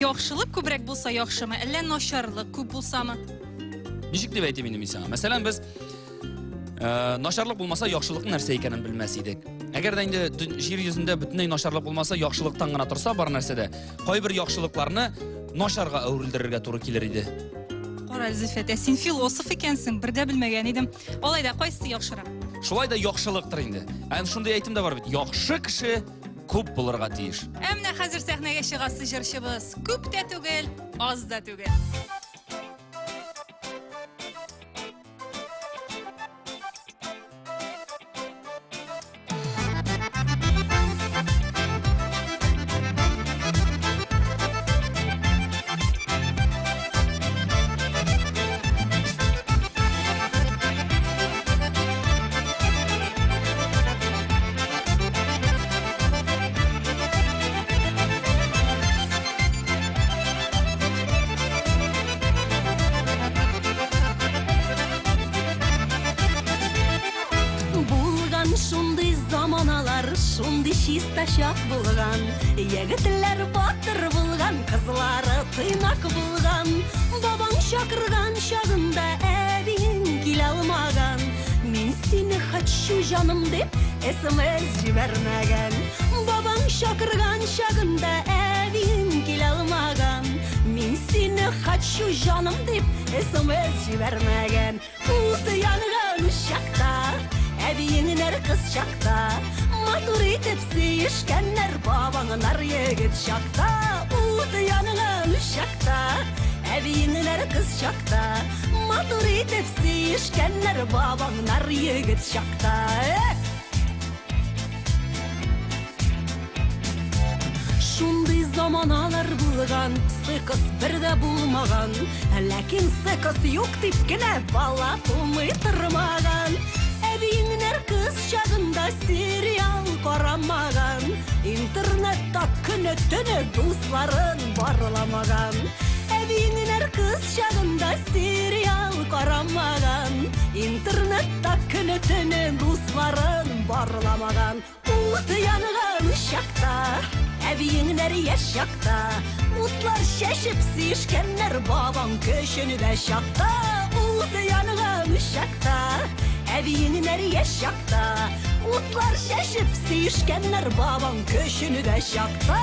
Яхшылык күбрәк булса яхшымы, әллә начарлык күп булсамы? Ничек дип әйтим инде мин сиңа? Мәсәлән, без э, начарлык булмаса, яхшылыкның нәрсә икәнен белмәс идек. Әгәр дә инде җир йөзендә бөтенләй начарлык булмаса, яхшылыктан гына торса бар нәрсә дә, кайбер яхшылыкларны начарга әверелдерергә туры килер иде. Кара әле, Зөлфәт, ә син философ икәнсең, бер дә белмәгән идем. Алай да кайсысы яхшырак? Шулай да яхшылыктыр инде. Ә шундый әйтем дә бар бит, яхшы кеше күп булырга тиеш. Ә менә хәзер сәхнәгә чыгасы җырчыбыз күп тә түгел, аз да түгел. Булган шундый заманалар, шундый чиста чак булган. Егетләр батыр булган, кызлары тыйнак булган. Бабаң чакырган чагында әбиең килә алмаган. Мин сине хочу, җаным дип СМС җибәрмәгән. Бабаң чакырган чагында әбиең килә алмаган. Мин сине хочу, җаным дип СМС җибәрмәгән. Ут янган учакта, әбиеңнәр кыз чакта, матур итеп сөешкәннәр бабаңнар егет чакта. Ут янган учакта, әбиеңнәр кыз чакта, матур итеп сөешкәннәр бабаңнар егет чакта. Шундый заманалар булган, секс бер дә булмаган. Ләкин секс юк дип кенә бала тумый тормаган. Әбиеңнәр кыз чагында сериал карамаган. Интернетта көне-төне дусларын барламаган. Әбиеңнәр кыз чагында сериал карамаган. Интернетта көне-төне дусларын барламаган. Ут янган чакта, әбиеңнәр яшь чакта, утлар чәчеп сөешкәннәр бабаң көчендә чакта. Ут янган чакта, әбиеңнәр яшь чакта, утлар чәчеп сөешкәннәр бабаң көчендә чакта.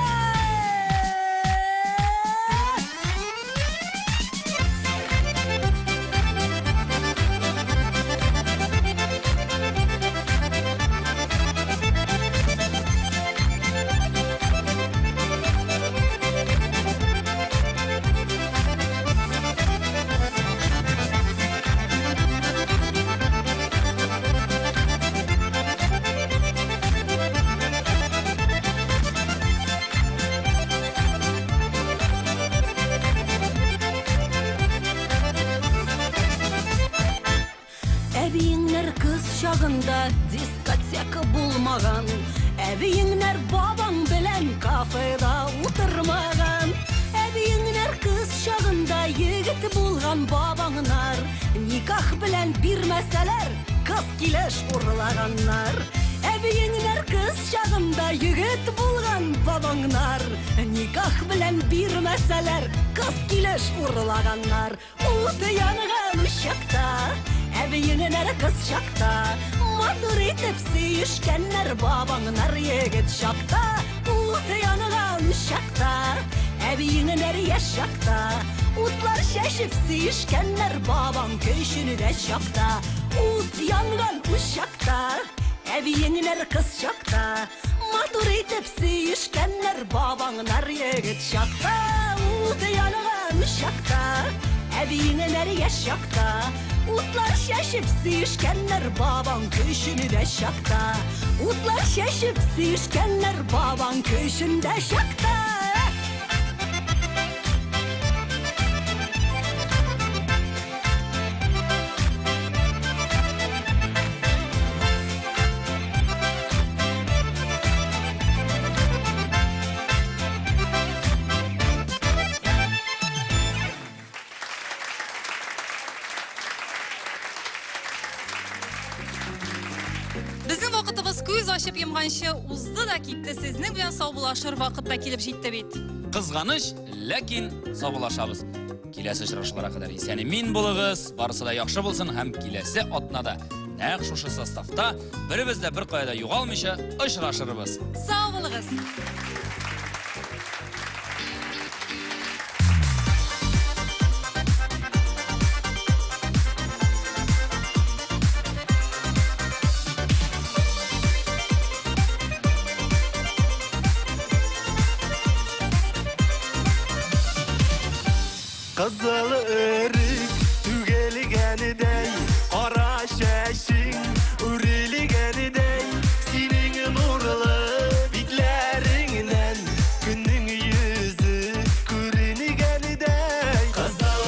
Әбиеңнәр кыз чагында дискотека булмаган. Әбиеңнәр бабаң белән кафеда утырмаган. Әбиеңнәр кыз чагында егет булган бабаңнар. Никах белән бирмәсәләр, кыз килеш урлаганнар. Әбиеңнәр кыз чагында егет булган бабаңнар. Никах белән бирмәсәләр, кыз килеш урлаганнар. Ут янган учакта, әбиеңнәр кыз чакта, матур итеп сөешкәннәр бабаңнар егет чакта. Ут янган учакта, әбиеңнәр яшь чакта, утлар чәчеп сөешкәннәр бабаң көчендә чакта. Ут янган учакта, әбиеңнәр кыз чакта, матур итеп сөешкәннәр бабаңнар егет чакта. Ут янган учакта, әбиеңнәр яшь чакта, утлар чәчеп сөешкәннәр бабаң көчендә чакта. Утлар чәчеп сөешкәннәр бабаң көчендә чакта. Безнең вакытыбыз күз ачып йомганчы узды да китте. Сезнең белән саубуллашыр вакыт та килеп җитте бит. Кызганыч, ләкин саубуллашабыз. Киләсе очрашуларга кадәр исән-имин булыгыз, барысы да яхшы булсын һәм киләсе атнада нәкъ шушы составта беребез дә беркая да югалмыйча очрашырбыз. Сау булыгыз! Кызыл өрек түгелгәндәй, кара чәчең үрелгәндәй, синең нурлы битләреңнән көннең йөзе күренгәндәй. Кызыл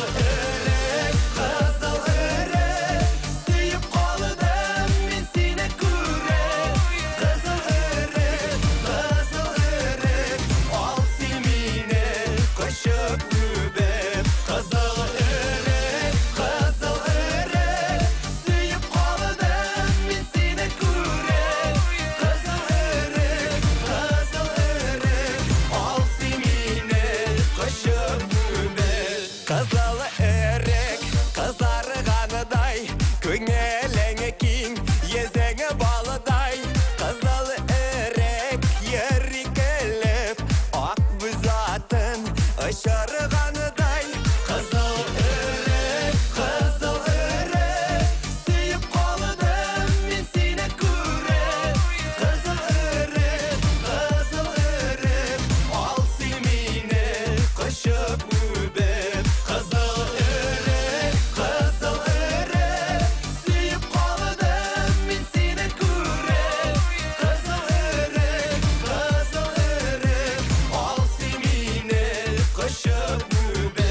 өрек, сөеп калдым мин сине күреп. Кызыл өрек, ал син мине кочып үбеп. Кызыл өрек, сөеп калдым мин сине күреп. Кызыл өрек, ал син мине кочып үбеп. Кызыл өрек, кызарганыдай, күңелең киң, йөзең балдай. Кызыл өрек, йөри көлеп, ак бүз атын очырганыдай. Кызыл өрек, сөеп калдым мин сине күреп. Кызыл өрек, ал син мине кочып үбеп. Кызыл өрек, сөеп калдым мин сине күреп. Кызыл өрек, ал син мине кочып үбеп.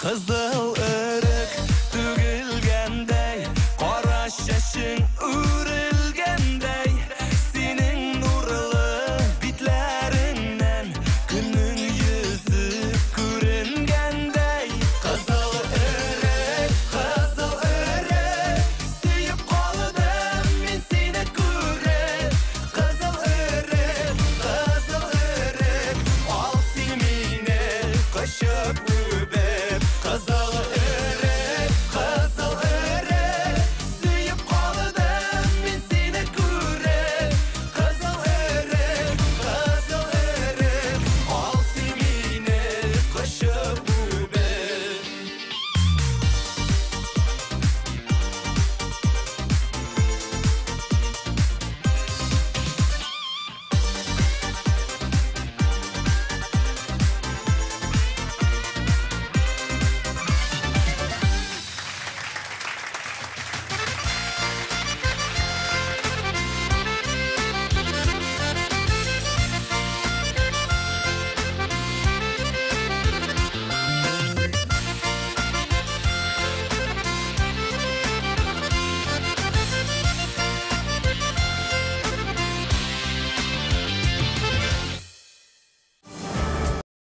Кызыл